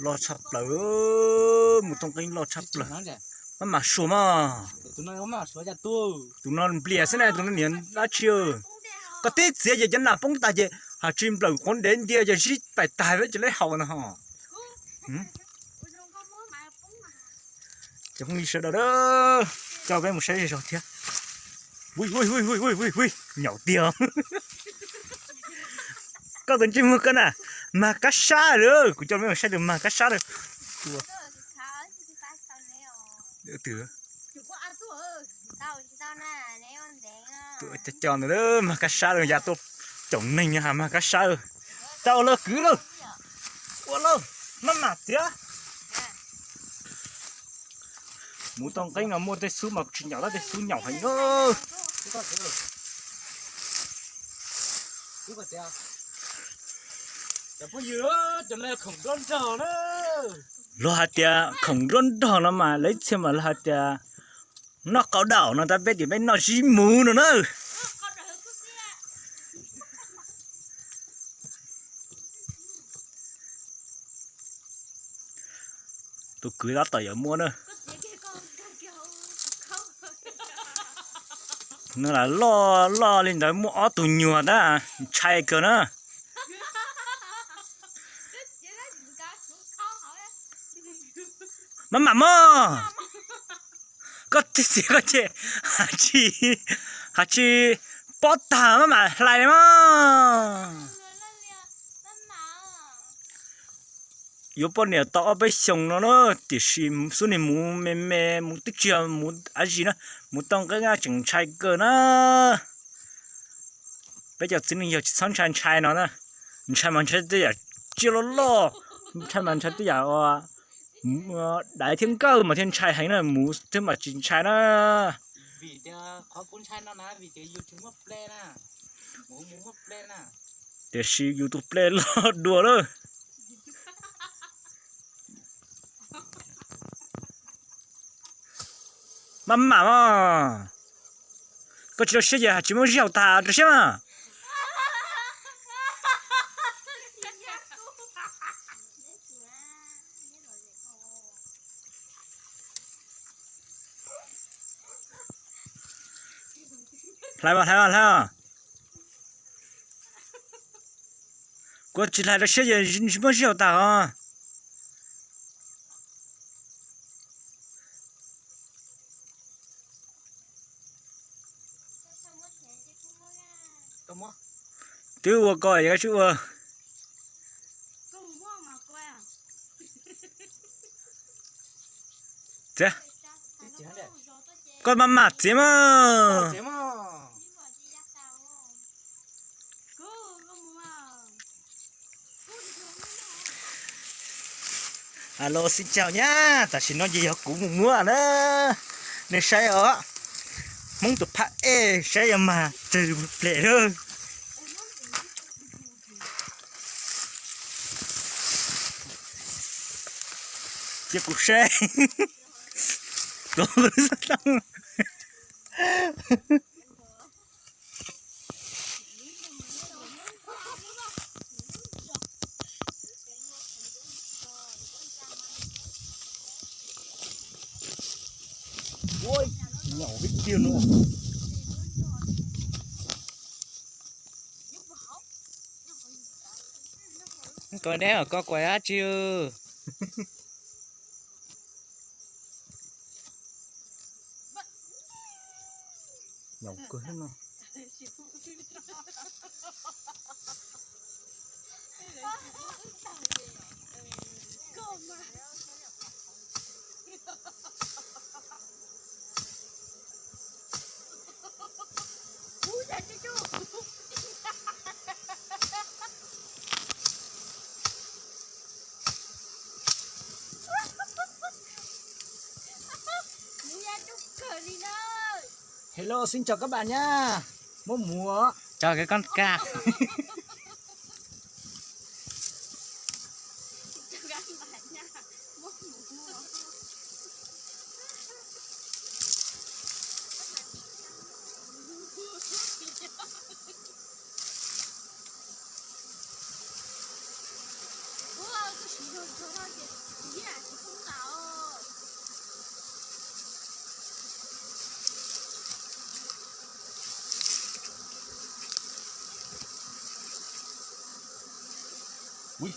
Loj tshaj plaws, mus Tooj Qeeb loj tshaj plaws. Maj mam suav mas. Tus no nplias xwb na, tus no niam dab tsi. Koj tib txiav ces cov nas poob tas ces has tsis nplawm quav ntev ntia ces sib pais tag ces leb haus no ho. Ces phooj ywg sawv daws, coj peb mus saib zej zog thiab. Nyaum tiag. Koj tus ntsej muag koj na, mag kab sab lawm, kuv coj peb mus saib tus mag kab sab lawm. Coj ntawd mag kab sab lawm, ya tuaj caum neeg has mag kab sab. Tau lawm kwv lawm, ua lawm, maj mam tiag. Mus Tooj Qeeb no muaj tej xub mas kuv tsis nyaum tab tej xub nyaum heev na. Luag hais tias khoom nruab nrog no mas lawv ib txhia mas luag hais tias noj qau daum no tab peb tias peb noj zib muv no na. Tus kwv tab tom yuav muab na. No lam loj loj li ntawd muaj ob tug nyuag tab ntshai kawg na. Maj mam mog, koj tib txiav koj ces has tsis pob tag maj mam hlais mog. Yuav poj niam tau ob peb xyoos no na, tiam sis xub niag muv me me, muv twb tsis yog muv dab tsi na, muv Tooj Qeeb tseem ntshai kawg na. Peb cov txiv neej yog tsis txhob ntshai ntshai no na, ntshai mas ntshai tej yam tsiaj loj loj, ntshai mas ntshai tej yam daiv thiab nkawj mas thiaj ntshai heev na, muv thiab mas tsis ntshai na. Tiam sis yus tus ple loj dua lawm. Maj mam mog, koj tsis rau siab ces has tsis muaj zib haus tag rau siab mas. Hlais mas hlais mas hlais mas. Kuv tsis hlais rau siab ces tsis muaj zib haus tag os. Twb ua ko es koj tsis ua. Txiav, koj maj mam txiav mas. Alo xin chào nhá, tam sim no ces yog kuv mus muab na. Nej saib os, Hmoob tus phab ej saib yog mag tsawg pleg lawm. Cia kuv saib. Koj deb os, koj quaj dab tsi? Hello, xin chào các bạn nhá. Muab muv. Chào các con cá. Ua,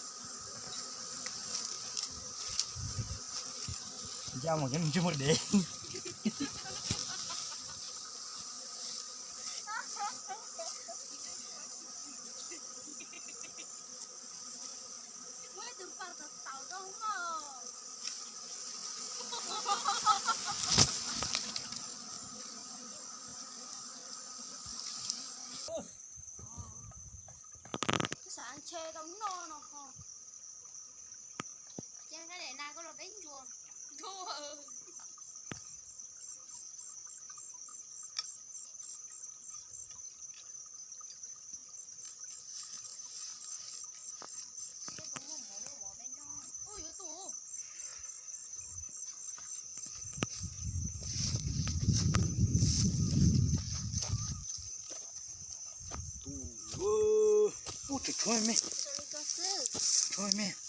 ya mas cov ntsej muag dev. Xav ntshe tau noj no ho. Ces nqa daim nas koj los peb ntsuas. Ub, tshuav me, tshuav me.